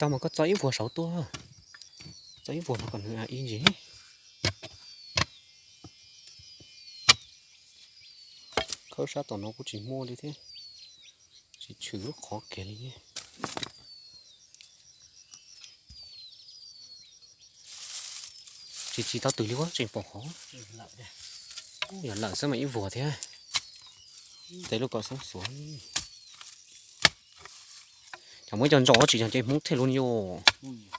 Mas koj txo ib vuag saud tuaj, txo ib vuag no kom nws ib ntsis. Khawb sab tom no kuj tsis muaj li thiab, tsis tshwm lub qhov kiag li. Tsis tsis tau twg li ua tseem pom qhov. Yog lawm xwb mas ib vuag thiab. Tes lub kom xoob xuav. Cov muab cov ntsos tsis yog nce Hmoob thiaj lub ni yom.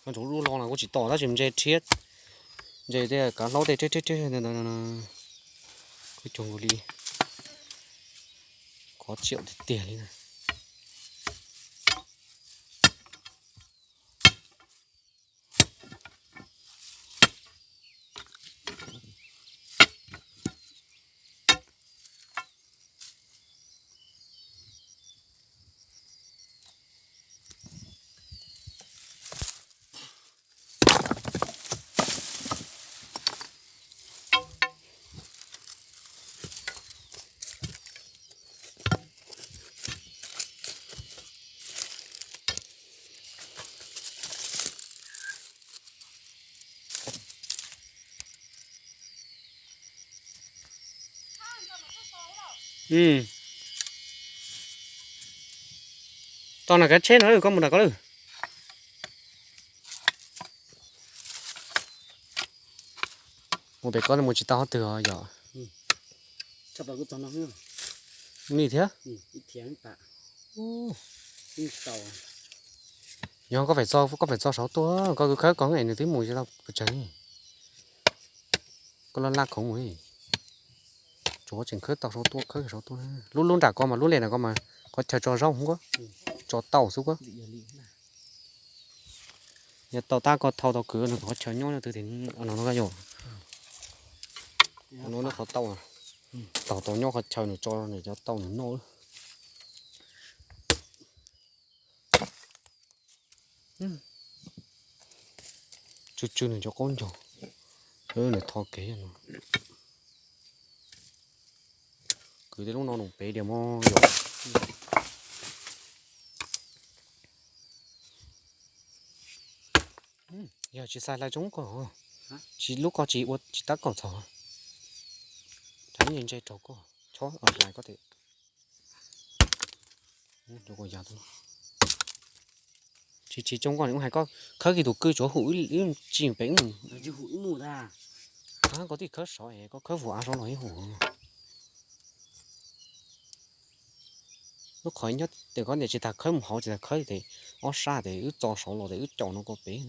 Ntsos lub lo no kuj tsis tom tab sis ntse rhiab, ntse tej kav hlaub tej rhiab rhiab rhiab ntawd. Kuj cog nkaus li, qhov tsiaum tiag tiag li na. Tau na kav tsheb no koj mus nram ko lawm. Mus pem ko mus tsis tau qhov twg os yom. Ni thiab. Yog koj pem txo, koj pem txo saud tuaj, koj khawb koj es nws twb mus tsis tau pes tsawg. Koj laj laj khoov mus, tsuas tseem khawb tau saud tuaj, khawb saud tuaj. Lub lub nram ko mas lub lej nram ko mas qhov chaw tso zaub hwv, tso tau xwb. Yog tau tab koj thau tau kwv nws qhov chaw nyob twg no no yom. No qhov tau, tau tau nyob qhov chaw nws tso nws cov tau nws noj. Tsw tsw nws cov qaub ncaug, nws tho kev no. Kwv tej lub no nws pem diam mog yom. Yog tsis xav hlais zoo koj, tsis lub koj tsis ua tsis tab kaum txog. Thaum ntse rau koj chob hlais koj tes. Tsis tsis coob koj mus hais koj khawb kiag tus kwj tsuav hum ib tsis pem mus. Koj tij khawb saud es koj khawb vuas av saud los ib hum. Lub qhov nyob tes koj niam tsis tas khawb mus hauv tsis tas khawb tes ob sab tes wb txo saud los tes wb caum no koj pem.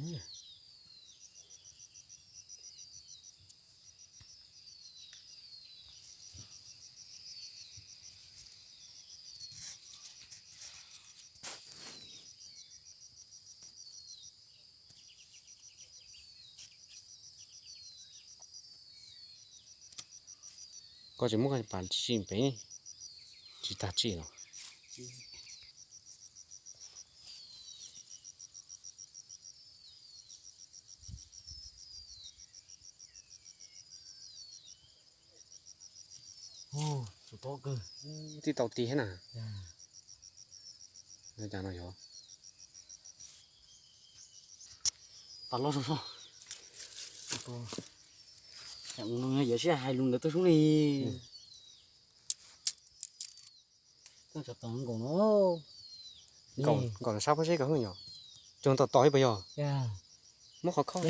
Koj tsis muab koj pas tsim pem, tsis tag tsim los. Tsis tau ti thiab na. Cas no yog. Pas loj zog zog. Yawm sib hais lus ntawd tuaj sub li. Nkaum sab pob zeb ko yog. Cog tom tom ib puas yog. Muab qhov khaub.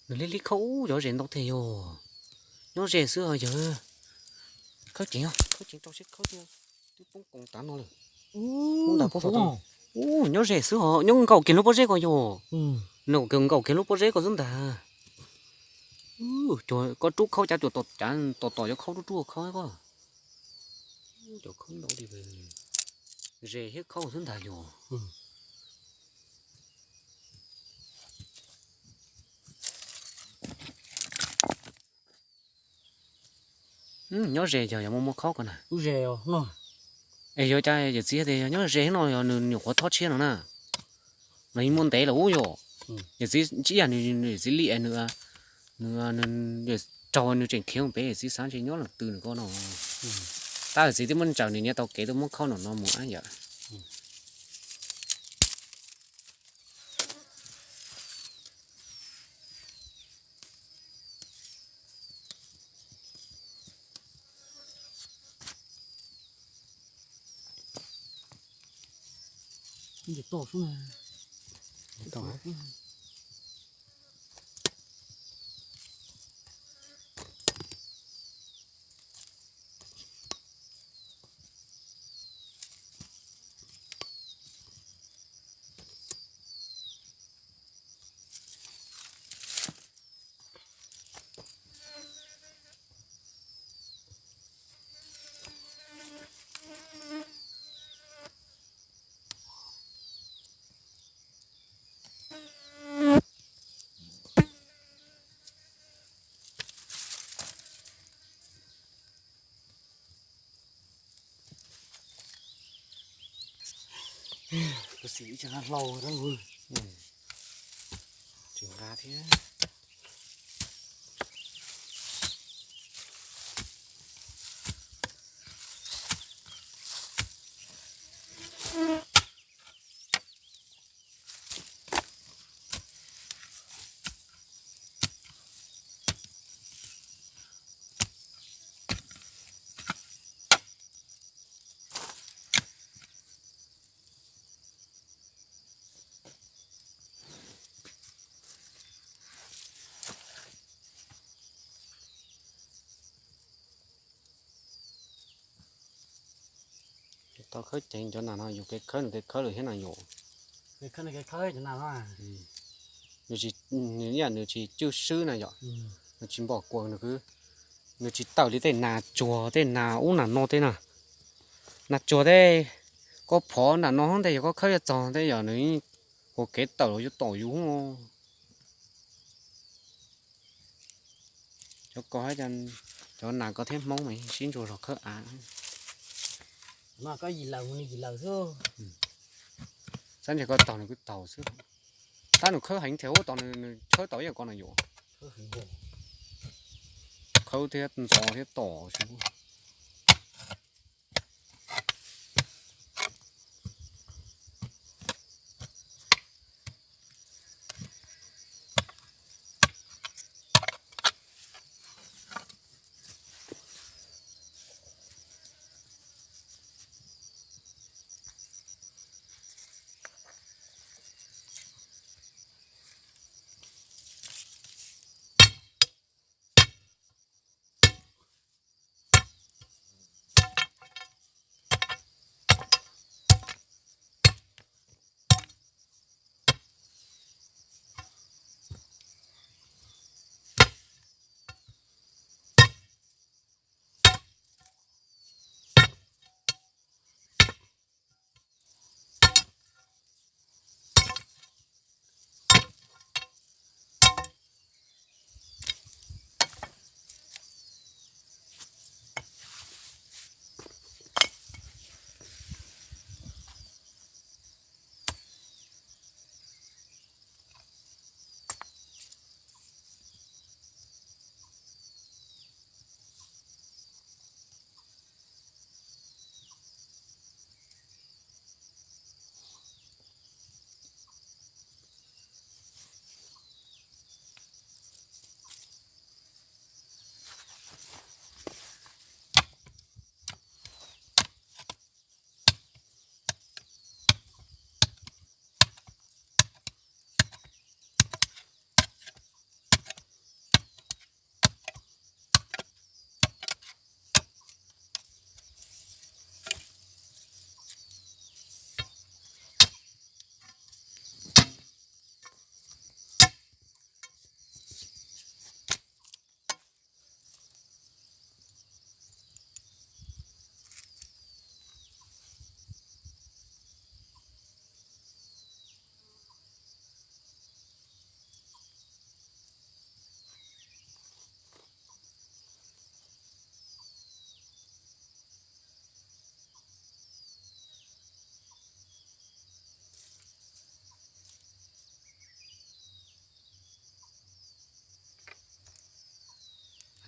Nws li li khaub ub cov zes ntau tiag yog. Nyob ze xwb os yawg. Khawb ceev, khawb ceev rau seb khawb tiag. Twb poob koos tav no lawm. Ub, nyob ze xwb os, nyob nkaum kiag lub pob zeb ko yog. Nkaum kiag lub pob zeb ko xwb ntag. Koj rub khaub cav cuam tom cav tom tom cov khaub rub rub khaub koj. Cov khaub ntau li, ze thiab khaub xwb ntag yog. Nyob ze yog yog muaj muaj khaub ko na. Es yog cas yawm txiv tias yog nyob ze no yog nws nyuam qhuav thob tshiab no na. Los yeej muaj ntev lawm ub yom. Yawm txiv ntsib yam nws yawm txiv liam nws, nws raug nws tseem khiav mus pem yawm txiv xav ntshe nyob leej twg nws ko no. Tab yawm txiv twb muab ntsaws nws niam tau kev tuaj muab khaub no no mus ab yawm. Ntawm toj xwb na. Toj. Kuv xim ib tsa hlau rau. Tsis nqa thiab. Tau khawb ceev cov nas no, yus kev khawb nws kev khawb lawm thiab na yom. Nws tsis, nws ib yam nws tsis cwj swb na yom. Nws tsis npom kuas, nws tsis tawm li tej nas tsuag tej nas ub nas no tej na. Nas tsuag tej, koj phov nram no ntej yog koj khawb yuav txog tej yom, nws ua kev tawm los yuav tom yus. Cov ko, cov nas ko thiab Hmoob mas sib ntsuas los khawb av. Xav ntshe koj taug nws kuj taug xwb. Tab nws khawb heev thiab, ua tom nws khawb tau ib yam ko na yom. Khawb thiab ntxov thiab tom xwb.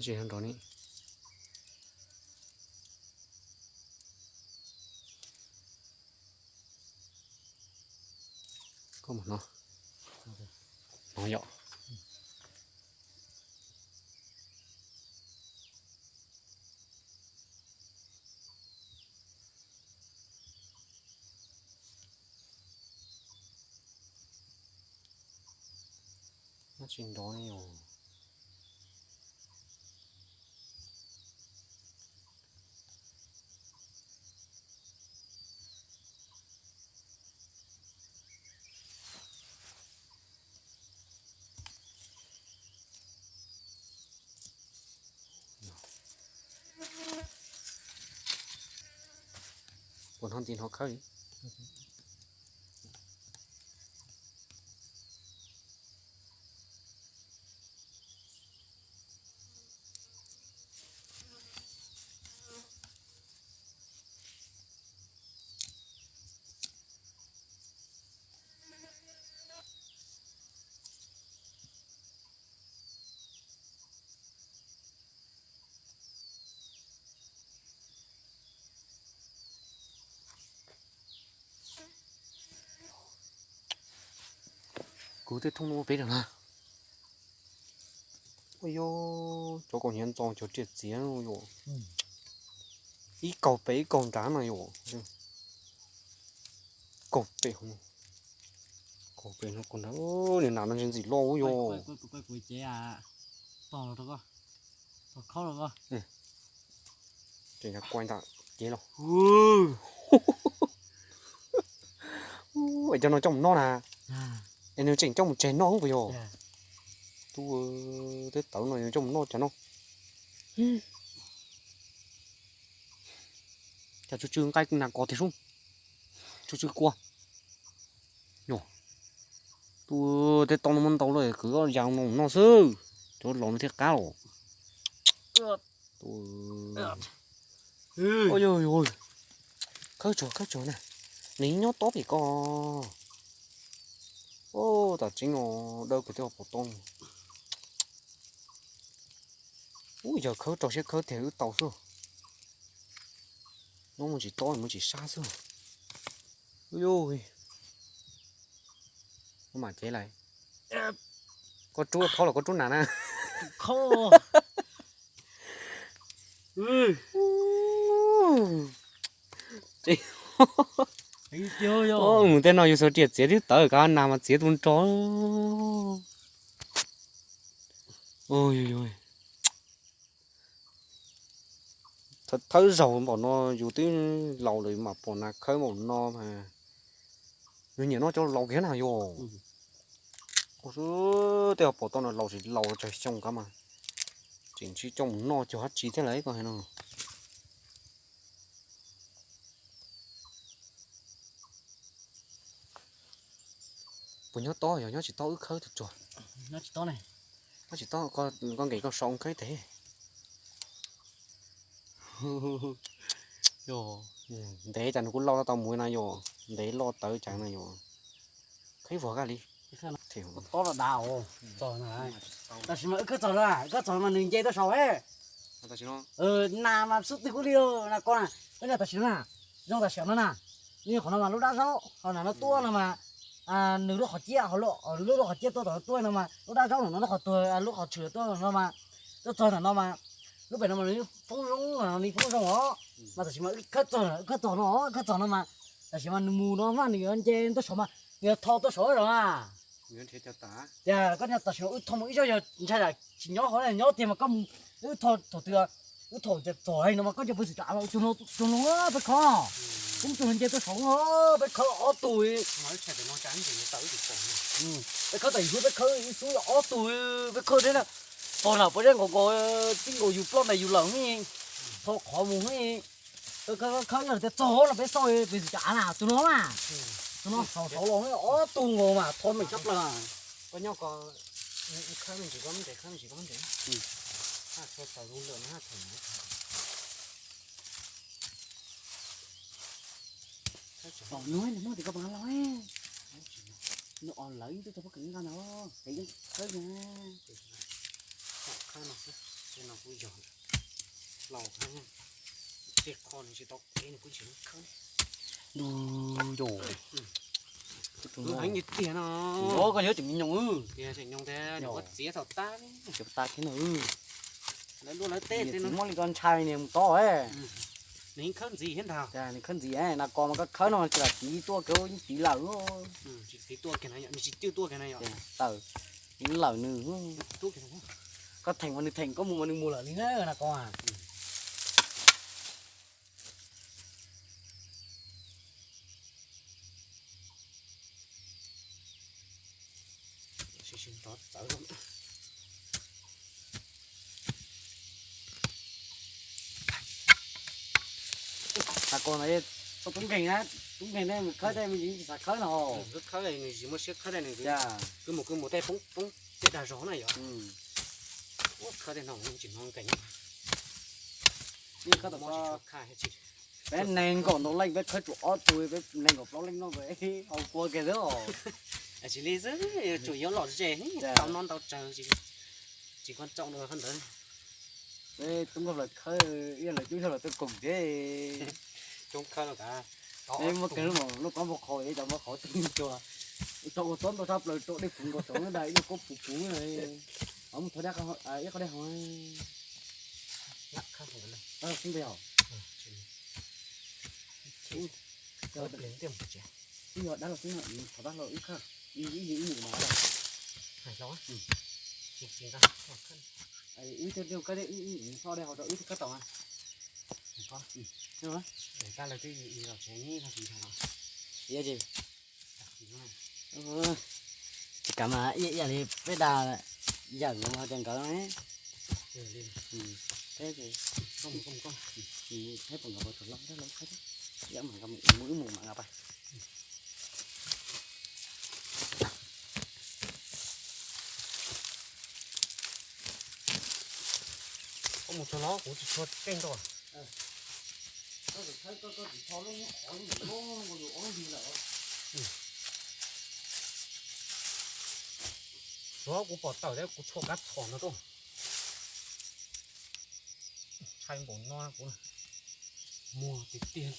Tsis nrov ni. Koj mus no. No yom. Tsis nrov ne yom. Puas hnov ntxim hnov khawb li. Kuv tej thooj no ua peb rau na. Ua yog cov kaus hniav ntxo cov riam txiav no yom. Ib kaug pem ib kaug nrad no yom. Kaug pem, kaug pem no kaug nrad, niag nas no ntxim loj ub yom. Ces kuai ntawm ces los. Es cov no coj mus noj na. Es nws tseem coj mus tseg noj puas yog? Tub, tej tawv no yog coj mus noj cas no. Cas tsw tsw nqaij nas kos tiag sub. Tsw tsw kua. Yog. Tub, tej tau no muab ntau lawm kwv ya no noj xwb. Cov laus no thiaj qab los. Khawb tsuag khawb tsuag na. Nws nyob tob pem ko. Tam tseeb os, dawb kuv twb ho pom tau. Ub, yog khawb rau siab khawb tiag wb tau xwb. Nyob mus tsis tob mus tsis sab xwb. Ub, mam cev lawm. Koj rub khob los koj rub nas na. Mus tej no yus xav riam txiav twb tawv, kav nas mas txiav tu nrog. Thawb zaug npaum no, yus twb laus lawm mam pom nas khawb npaum no mas. Yus nyiam noj cov laus kiag na yom. Tej pom tau no laus tsis laus tsawg xyoo kav mas tseem tsis coj mus noj cog dab tsi thiab lawm koj hais no. Puas nyob tob? Yog nyob tsis tob wb khawb tsuag tsuag. Nyob tsis tob, koj nkem koj sau khawb tes. Ntev cas nws kuj lauj tau mus na yom, ntev loj tawv cas na yom. Khawb vog kaj li. Tob los dav os. Tam sim no wb khawb txog na, khawb txog mas nws nce tuaj saud. Nas mas xub twg kuj li na koj na. Tam sim no na, zoo tam sim no na, nws qhov no mas lub dab zaub, ho nas no tuaj no mas nws lub qhov ciab, lub lub qhov ciab tuaj tom no tuaj no mas lub dab zaub no lub qhov tuag lub qhov tshwm tuaj no mas tuaj txog ntawm no mas lub pem no mas nws foob zoo, nws foob zoo os. Mas tam sim mas wb khawb txog, khawb txog no, khawb txog no mas tam sim mas nws mus no mas nws yuav nce tuaj saud mas nws yuav tho tuaj saud los na. Tias koj tam sim no wb tho mus ib zaug yog ntshai tsam tsis nyob hauv na, nyob tiag mas koj mus, wb tho thaum twg, wb thaum tias txog no mas koj nce pw xwm tsav los tug no, tug no peb khawb, kuv tug no nce tuaj saud peb khawb ob tug. Peb khawb tam ib hub peb khawb ib xub ob tug, peb khawb thiab na. Pog lam pov zeb nkaus nkaus, tib nkaus yus ploj ntais yus lawm, tho qhov mus, peb khawb yog tias txog no peb xauj peb xwm tsav na, tus no na, tus no saud saud los ob tug nkaus mas tho meem tshaj plaws. Koj nyob ko, khawb me ntsis koj nres, khawb me ntsis koj nres. Tom nuav nws muaj tias koj pab los, nws os lawv yeej tuaj txog pob kws nqa no, es yeej khawb na. Khawb no xwb, no kuj yog laus khawb, tej qho nws tsis tau kev nws kuj tsis khawb. Du yos, heev tiag no. Koj nyob tseem me nyuam, tseem nyuam thiab, txiav thaum tas, txiav tas thiab no. Lawv luaj lawv teb, txiv muab li koj ntshai niag mus tob. Nws khawb ntxiv thiab ntag. Nws khawb ntxiv na, koj mas koj khawb no tsis lam tiv tuaj kiag, yeej tiv lawm. Tsis tiv tuaj kiag na, nws tsis twj tuaj kiag na yom. Tawm. Lawm nws, koj theem mas nws theem, koj mus mas nws mus lawm li na, na koj. Tub nkeeg na, tub nkeeg ne, khawb tej me ntsis tsis xav khawb no. Khawb nws tsis muaj siab khawb tej nws, kwv mus kwv mus tej poob poob tej dag zog na yom. Khawb tej no tsis hnov nkees. Peb nees nkaum ntau leej peb khawb tsuas ob tug, peb nees nkaum plaub leej no, hau kua kiag xwb. Tsis li xwb, tsuas yuav lom zem, tau no ntau tsawg, tsis koj tsaum no qhov ntawd. Peb tub nkauj lawv khawb, ib yam lawv coob zog lawv tuaj koom thiab. Coob khawb los kav. Peb muab kiag lub, lub kob npau qhauv, cov npau qhauv tug cuag, cov ua txob ntau tshaj plaws rau dej puv nkaus rau dag ib lub kob puv puv. Mus thov ib qho dej haus. Xub ntiag. Wb yog dab laug xwb no, thov dab laug wb khawb, wb yeej wb mus mas. Wb twb khawb dej haus rau wb twb khawb tau mas. Dab laug twb los tsev los. Tsis kam mas ib yam li peb dag yawm los ho cov nkawd ne. Peb, peb pom nkawd puas tsuas los dab laug khawb, yam mas nkawd mus wb mus mas nkawd pais. Koj mus txog los kuv tsis tshua keej rau. Xyov kuv pom tawm thiab kuv tshuam kab txhom no tuaj. Ntshai npaum no kuv muag tiag tiag.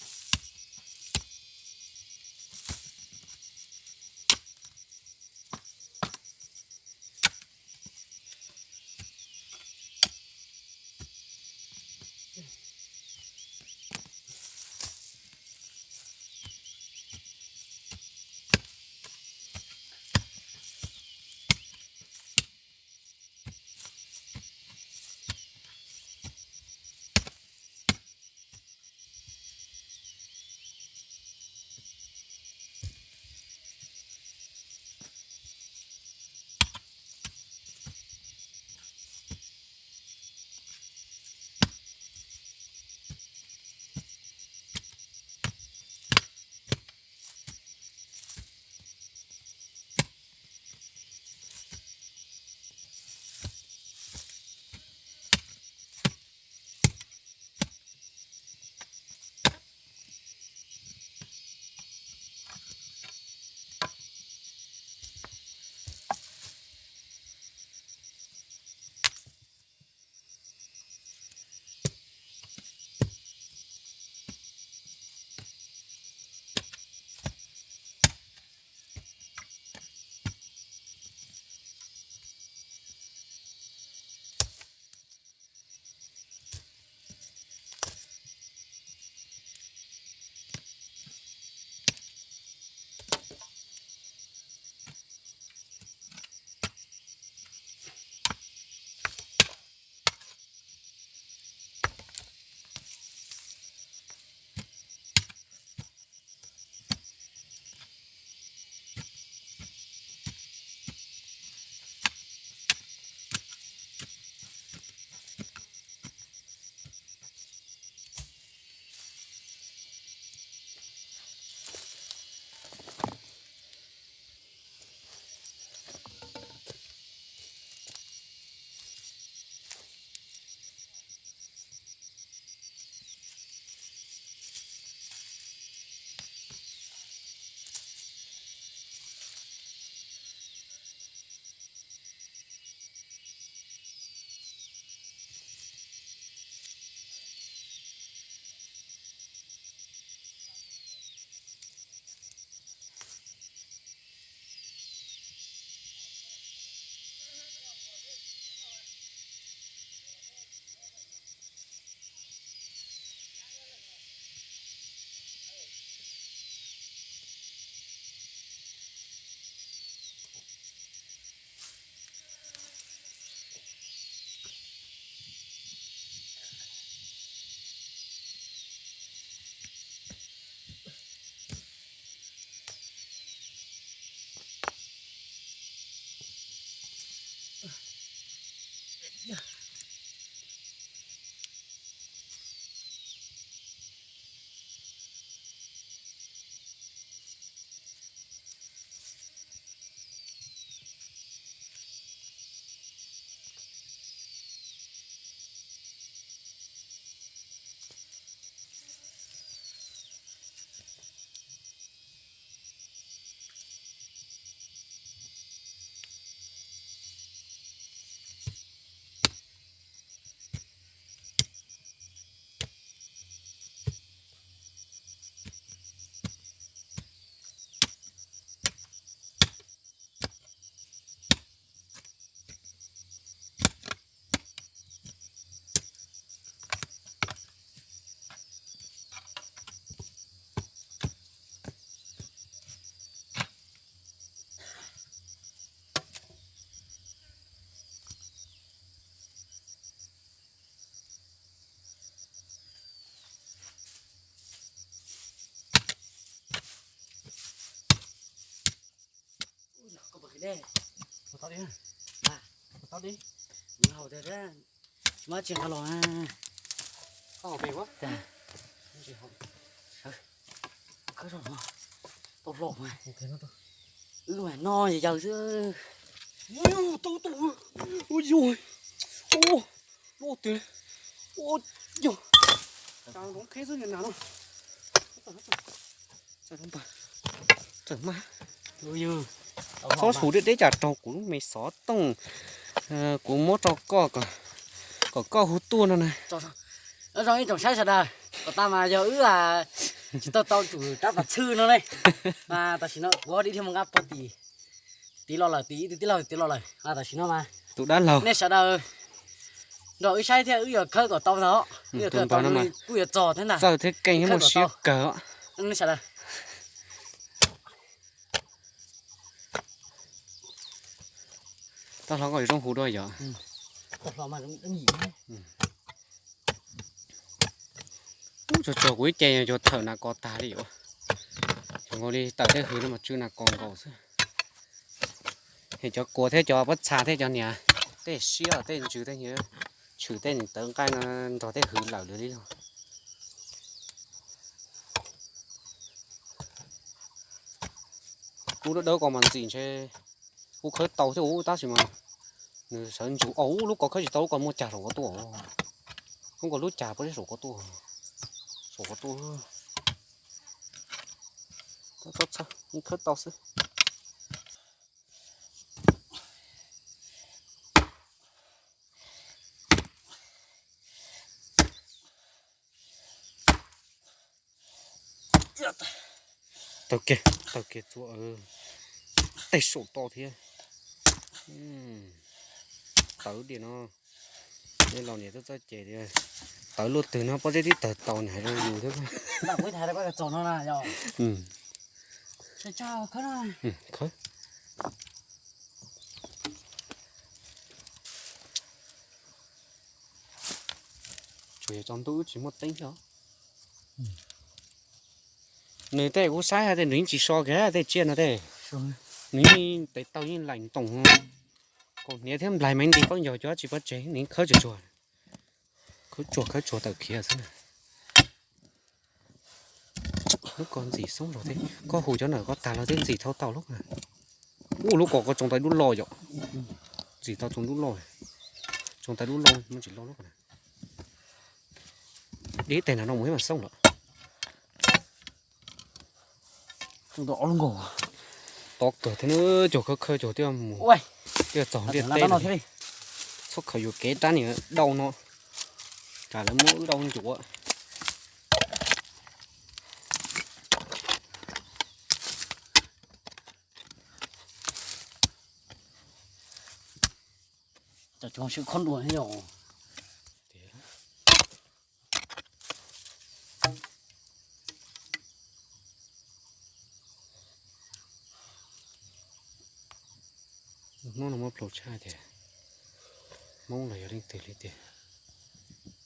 Ua tau dib, ua tau dib, tsis muaj tsis nqa los. Khawb tau hlo mas, wb mas noj yawg xwb. Ua yog, luaj tiag, ua yog, txawm mas, txhob hu deb deb cas raug kuv lub me xov tooj, kuv muab rau koj kom koj hu tuaj no na. Zoo ib tsoom saib sawv daws, kom tas mas yog wb tsis tau tau tsum rab pas txhwb no ne, mas tam sim no kuv ho dib dhia mus nqa puag tim, tim los lawm, tim ib tug tij laug tim los lawm, tam sim no mas tus dab laug nej sawv daws nrog wb saib thiab wb yuav khawb kom tau ntag, wb yuav khawb tau kuj yuav txog thiab ntag, txawj thiab keej thiab muaj siab kawg. Nej sawv daws Tau hlo koj zoo hu dua yom. Tsuag tsuag kuv ib ce cua thawm nas kos tag li os. Nkaus li tawm tej hws no mas tsw nas kos nkaus xwb. Es cov kua thiab cov pob txha thiab cov niag tej siab tej ntsws tej, tshwm tej tawv nqaij no nrog tej hws lawm li los. Kuv dawb dawb ko mas ntxim ntshe kuv khawb tau thiab ub, tab sis mas nws sawv ntsug os, lub ko khawb tsis tau, lub ko muaj cag saum ko tuaj, lub ko lub cag puas saum ko tuaj, saum ko tuaj. Txhob txhawj, yeej khawb tau xwb. Taw kiag, taw kiag txhua, tej saum to thiab. Tawv diam no, nej los niam txoj txoj ces tias tawv luaj twg no pob zeb twb tawg tau nws hais rau yus thiab. Tsuas yog tsaus ntuj wb tsis muaj teeb thiab. Nws tej kuv saib hais tias nws yeej tsis so kiag tej tsiaj no tej. Nws yeej tes taw yeej laim ntoos, kaus hniav thiab nplaig me nti qaub ncaug cov tsis pov tseg nws yeej khawb tsuag tsuag. Khawb tsuag khawb tsuag tawm khiav xwb na. Lub ko ntxim xoob zog thiab, koj hu cov ntawm ko tag los thiab ntxim tau tau lub ko. Ub, lub ko ko tsoo tau dub loj yom. Ntxim tau tsoo dub loj, tsoo tau dub loj muaj tsis loj lub ko na. Dib tes nrog no mus ib mas xoob lawm. Tov kawg thiab na, cog khawb khawb cog thiaj mus, thiaj txog ntiaj teb. Txhob khaws yuam kev rab niag dauj no, tsam lawv muab wb dauj ncuav. Hnub no muab plhu tshaj tias Hmoob los yog leej twg li tiag,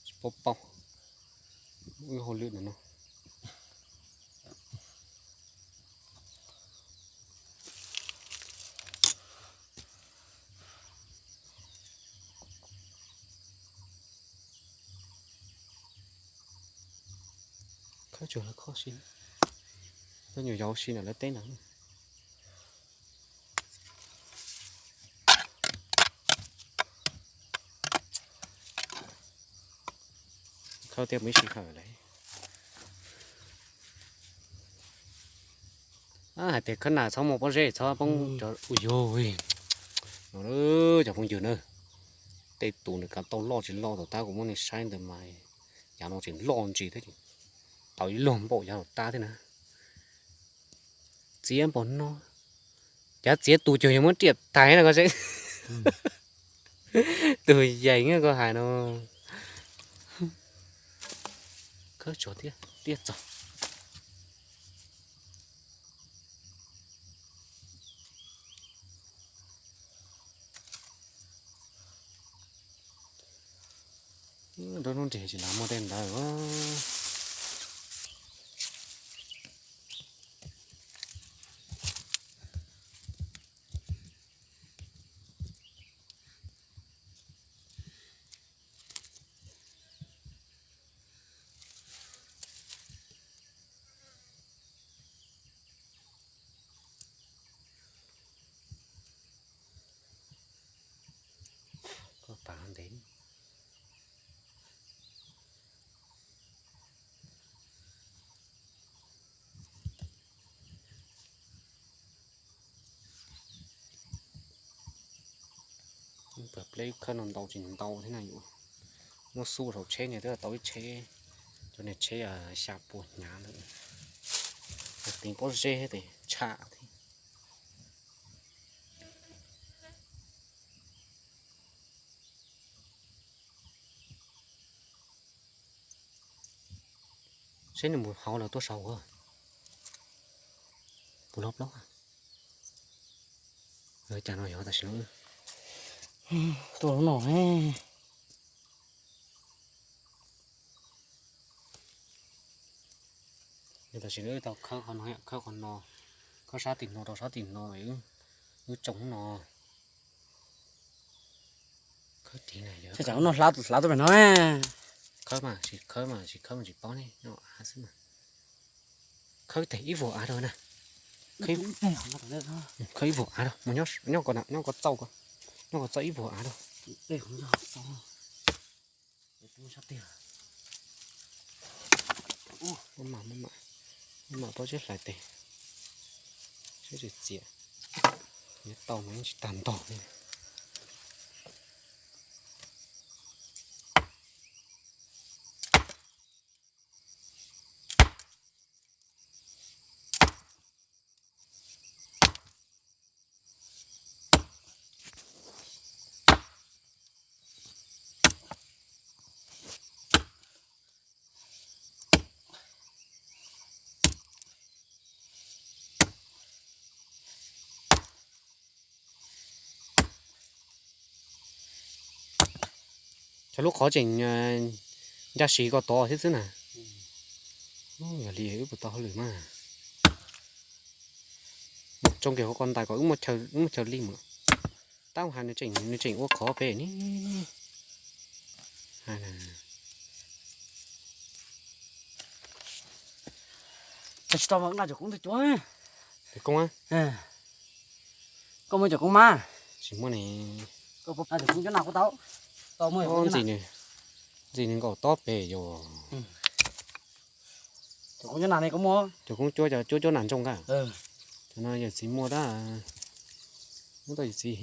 tsis paub paub. Wb hauj lwm ntawm no. Khawb tsuag lawv khob si, lawv nyuam yaus si ntawm lawv teb ntawd. Khawb tias mus ib sij hawm lawm. Hais tias khawb nas txhob muaj pob zeb txhob poob cov ua yog. No cov phooj ywg na, tej tus nws kav tau loj tsis loj tom tab kuv muab nej saib ntawd mas yav no tseem loj ntsis thiab, tau ib log npaum yav tom tab thiab na. Txiav npaum no, cav txiav tus cuag yog muab riam tais na koj seb. Tus yees koj hais no. Khawb tsuag tiaj tiaj txog. Nruab hnub nrig tsis lam muaj tej ntawd. Pab pleb khawb no ntau tsis ntau thiab na yom. Muab xub saum tsheb ne twb tau ib tsheb, cov niag tsheb xya puas hnyav ntawd. Tiv pob zeb tes tshaj thiab. Seb nws mus hauv los tuaj saud. Puas loj plaub. Cas no yog tam sim no tuaj no. Tam sim no wb tau khawb qhov no, khawb qhov no, khawb sab tim no rau sab tim no, wb tsoo no. Khawb tim no, hlav tuaj pem no. Khawb mas tsis khawb mas tsis khawb mas tsis paub ne, nyob av xwb mas. Khawb tes ib vuag av rau na. Khawb ib vuag av rau, mus nyob ko, nyob ko txauj ko, nyob ko txauj ib vuag av rau. Mam, mam pob zeb hlais tes, seb tsis txias, nyob tau mas yeej tsis tag ntog li. Cov lub qhov tseem ncaj siv ko tod thiab xwb na. Yog li wb puas tau hauj lwm mas. Tsoo kiag hauv ko ntais kom wb muaj chaw li mas. Tab hais nws tseem, nws tseem ua qhov pem ni. Tsis tau mas nqa cov koob tuaj cuab. Cov koob, koj muaj cov koob mas. Tsis muaj ne. Cov koob cuab nas kuj tau. Ntxim nws nkaum tob pem yom. Cov koob cuab nas ne koj muaj? Cov koob cuab, cov cuab cuab nas ntsoog ka. Cov no yawm txiv muaj tab, muab tau yawm txiv.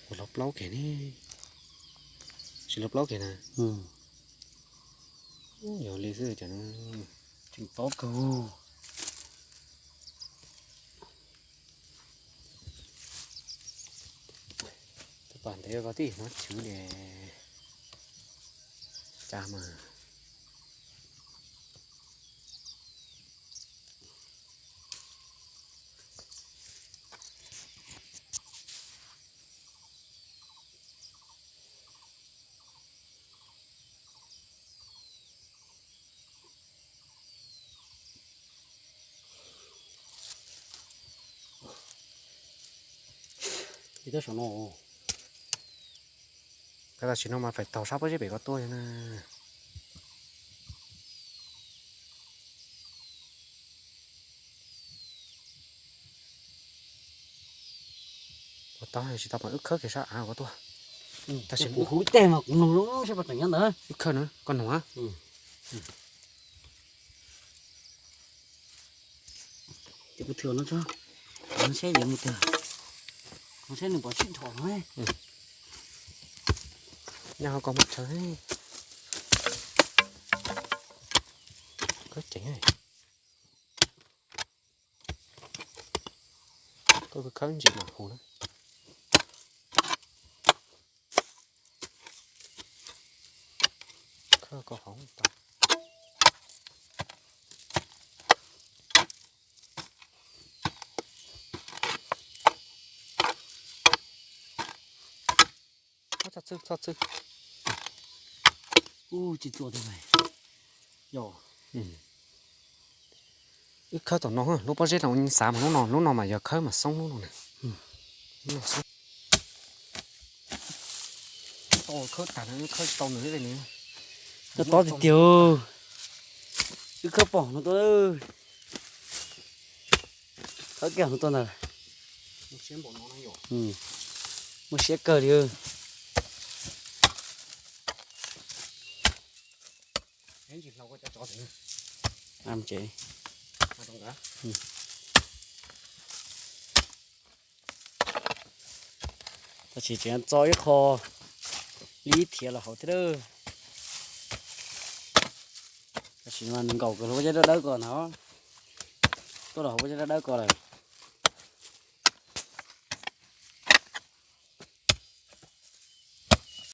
Ua los plaub kiag ne. Tsis los plaub kiag na. Yog li xwb cas no. Tseem tob kawg. Tab tom ntev ko tib hmab chwv li cas mas. Ib tug saum no. Tam sim no mas faim taug sab pob zeb pem ko tuaj na. Ua tau tsis tau mas wb khawb kiag sab av ko tuaj. Tab sis kuv hu ib teg mas kuv nug zoo seb puas tseem nyob ntawd. Wb khawb na, koj nug. Ces kuv thwm no tso, seb yuav mus twg, seb nws puas sib dhos no. Nyob hauv ko mas tsawg. Koj ceev, koj khawb ntsis mam hu na. Khawb ko hauv tau. Txhob txhawj, txhob txhawj. Ub, tsis txuas tiag. Yog wb khawb tom no, lub pob zeb no xav mas lub no, lub no mas yog khawb mas xoob lub no na. Lub no xoob. Khawb tag, khawb tsis tau nws li. Nyob tob tiag tiag. Wb khawb pom no tuaj, khawb kiag no tuaj ntag. Muaj siab kawg li. Tab sis tseem txo ib qho li thiab los hauv thiab lawm. Tab sis mas nws nkaum kawg hauv pob zeb dawb dawb ko na. Tuaj los hauv pob zeb dawb dawb ko lawm.